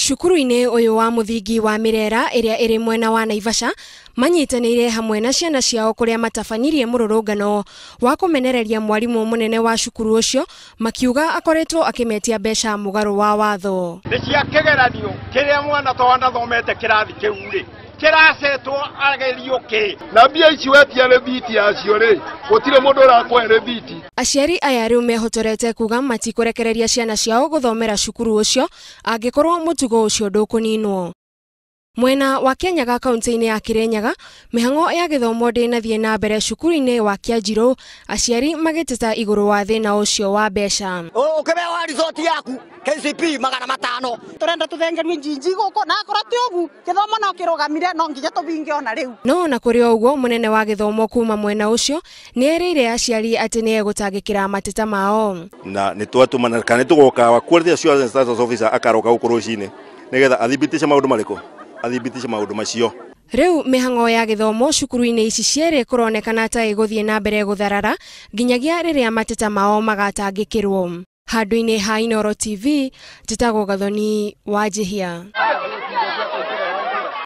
Cukuru-inĩ ũyũ wa mũthingi wa Mirera ĩrĩa ĩrĩ mwena wa Naivasha manyitanĩire hamwe na ciana ciao kũrĩa matabanirie mũrũrũngano wa kũmenereria mwarimũ mũnene wa cukuru ũcio makiuga akoretwo akĩmetia mbeca mũgarũ wa watho. Nĩ cia kĩgeranio kĩrĩa mwana to anathomete kĩrathi kĩu rĩ kĩracetwo agerio kĩ na mbia ici wetia rĩthiti yacio rĩ gũtirĩ mũndũ ũrakũhe rĩthiti. Aciari aya rĩu mehotorete kuga matikũrekereria ciana ciao gũthomera cukuru ũcio angĩkorwo mũtugo ũcio ndũkũninwo. Mwena wa Kianyaga kaunti-inĩ ya Kirinyaga mĩhang'o ya gĩthomo ndĩnathiĩ na mbere cukuru-inĩ wa Kĩanjirũ aciari magĩteta igũrũ wa thĩna ũcio wa mbeca. Ũkĩbewa resort yaku KCP 500 turenda tuthengerwe njinji guku na akorwo ti ugu githomo no kirugamire no nginya tubinge ona riu. No na kũrĩ o ũguo mũnene wa gĩthomo kuma mwena ũcio nĩ erĩire aciari atĩ nĩ egũtangĩkĩra mateta mao. Na nĩ twatũmana kana nĩ tũgoka wa quality assurance status officer akaroka gũkũ rũcinĩ nĩgetha athibitishe maũndũ marĩkũ athibitishe maũndũ macio. Rĩu mĩhang'o ya gĩthomo cukuru-inĩ ici cierĩ kũronekana ta ĩgũthiĩ na mbere gũtharara nginyagia rĩrĩa mateta mao magatangĩkĩrwo. Handũ-inĩ ha Inooro TV, njĩtagwo Gathoni Wanjihia.